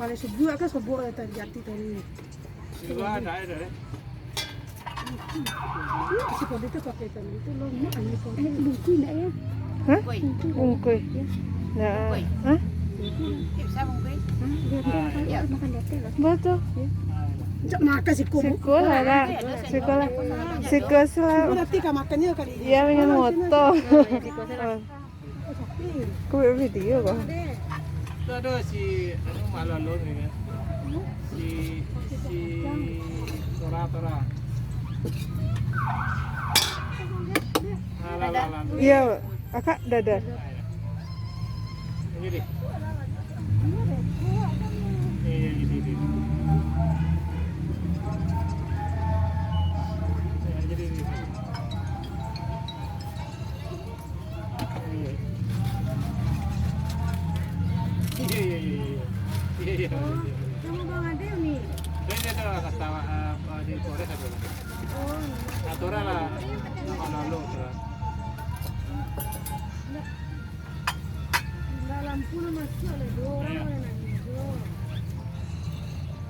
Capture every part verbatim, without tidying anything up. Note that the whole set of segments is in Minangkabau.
Kalau subuah kan sobok lah tadi jati tadi. Subuah ada, ada, eh. Si Kodi tu pakai tadi tu, lo, mak, ayo, Kodi. Eh, bungkuih ndak, ya? Hah? Bungkuih. Bungkuih. Ya. Nah. Bungkuih. Hah? Eh, bisa bungkuih? Hah? Biar dia makan, ya, makan dapet lah. Betul. Ya. Cak makan siko, Bu. Siko lah, Kak. Siko lah. Siko selalu. Berarti kau makannya kali ini. Iya, dengan moto. Oh, iya, siko selalu. Aku buat video kau. Itu ada si, anu, malu-malu ni kan. Si, si Tora, Tora. Alah, alah, alah. Iya, Akak, dadah. Ini deh. Iya, iya, ini deh. Iya, jadi ini. Iya, iya, iya, iya. Iya, iya, iya. Oh, sama Bang Ade ni? Saya dia tu lah kata, eh, di Polres ada. Oh, iya. Aturan lah. Sama lalu tu lah. Enggak. Enggak, lampu lah masuk lah. Dua orang. Iya. Boleh nangis. Dua.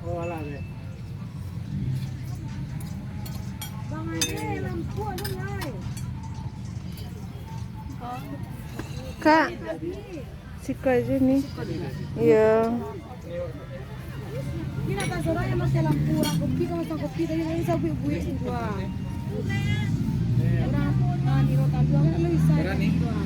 Oh, alah, deh. Bang Ade, lampu ada nggak? Kak, siko aja ni. Iya. Ini nak sorang yang pakai lampu, orang kopi, kalau sang kopi tadi, tadi sabuik-buik tu, ah. Orang, ah, ni, orang kaluar kan, kalau bisa, orang ni? Gitu, ah.